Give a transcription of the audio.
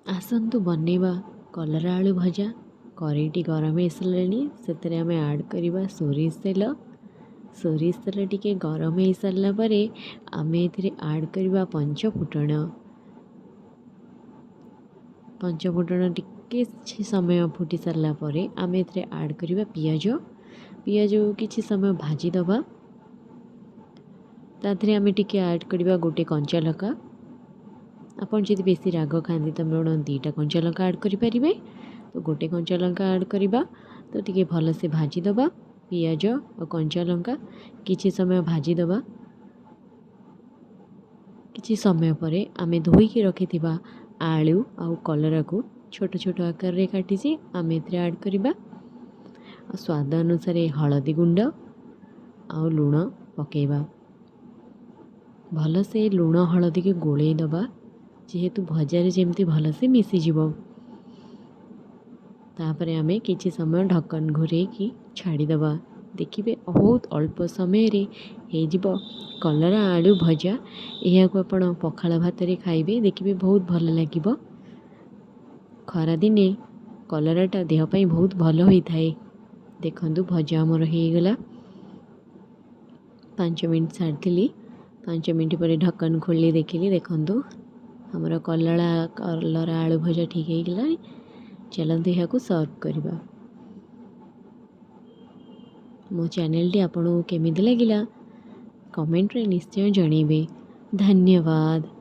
ଆସନ୍ତୁ ବନେଇବା କଲରା ଆଳୁ ଭଜା। କରେଇଟି ଗରମ ହେଇସାରିଲାଣି, ସେଥିରେ ଆମେ ଆଡ଼୍ କରିବା ସୋରିଷ ତେଲ। ସୋରିଷ ତେଲ ଟିକେ ଗରମ ହେଇସାରିଲା ପରେ ଆମେ ଏଥିରେ ଆଡ଼୍ କରିବା ପଞ୍ଚ ଫୁଟଣ। ପଞ୍ଚ ଫୁଟଣ ଟିକେ କିଛି ସମୟ ଫୁଟି ସାରିଲା ପରେ ଆମେ ଏଥିରେ ଆଡ଼୍ କରିବା ପିଆଜ। ପିଆଜକୁ କିଛି ସମୟ ଭାଜିଦେବା। ତା ଦେହରେ ଆମେ ଟିକେ ଆଡ଼୍ କରିବା ଗୋଟେ କଞ୍ଚା ଲଙ୍କା। ଆପଣ ଯଦି ବେଶୀ ରାଗ ଖାଆନ୍ତି, ତ ଆପଣ 2ଟା କଞ୍ଚା ଲଙ୍କା ଆଡ଼୍ କରିପାରିବେ। ତ ଗୋଟେ କଞ୍ଚା ଲଙ୍କା ଆଡ଼୍ କରିବା। ତ ଟିକେ ଭଲସେ ଭାଜିଦେବା। ପିଆଜ ଆଉ କଞ୍ଚା ଲଙ୍କା କିଛି ସମୟ ଭାଜିଦେବା। କିଛି ସମୟ ପରେ ଆମେ ଧୋଇକି ରଖିଥିବା ଆଳୁ ଆଉ କଲରାକୁ ଛୋଟ ଛୋଟ ଆକାରରେ କାଟିଛି, ଆମେ ଏଥିରେ ଆଡ଼୍ କରିବା। ଆଉ ସ୍ୱାଦ ଅନୁସାରେ ହଳଦୀ ଗୁଣ୍ଡ ଆଉ ଲୁଣ ପକାଇବା। ଭଲସେ ଲୁଣ ହଳଦୀକୁ ଗୋଳେଇ ଦେବା, ଯେହେତୁ ଭଜାରେ ଯେମିତି ଭଲସେ ମିଶିଯିବ। ତାପରେ ଆମେ କିଛି ସମୟ ଢକ୍କନ ଘୋରେଇକି ଛାଡ଼ିଦେବା। ଦେଖିବେ, ବହୁତ ଅଳ୍ପ ସମୟରେ ହେଇଯିବ କଲରା ଆଳୁ ଭଜା। ଏହାକୁ ଆପଣ ପଖାଳ ଭାତରେ ଖାଇବେ, ଦେଖିବେ ବହୁତ ଭଲ ଲାଗିବ। ଖରାଦିନେ କଲରାଟା ଦେହ ପାଇଁ ବହୁତ ଭଲ ହୋଇଥାଏ। ଦେଖନ୍ତୁ, ଭଜା ଆମର ହେଇଗଲା। 5 ମିନିଟ୍ ଛାଡ଼ିଥିଲି। 5 ମିନିଟ୍ ପରେ ଢକ୍କନ ଖୋଲି ଦେଖିଲି। ଦେଖନ୍ତୁ, ଆମର କଲରା ଆଳୁ ଭଜା ଠିକ୍ ହେଇଗଲାଣି। ଚାଲନ୍ତୁ, ଏହାକୁ ସର୍ଭ କରିବା। ମୋ ଚ୍ୟାନେଲଟି ଆପଣଙ୍କୁ କେମିତି ଲାଗିଲା, କମେଣ୍ଟରେ ନିଶ୍ଚୟ ଜଣାଇବେ। ଧନ୍ୟବାଦ।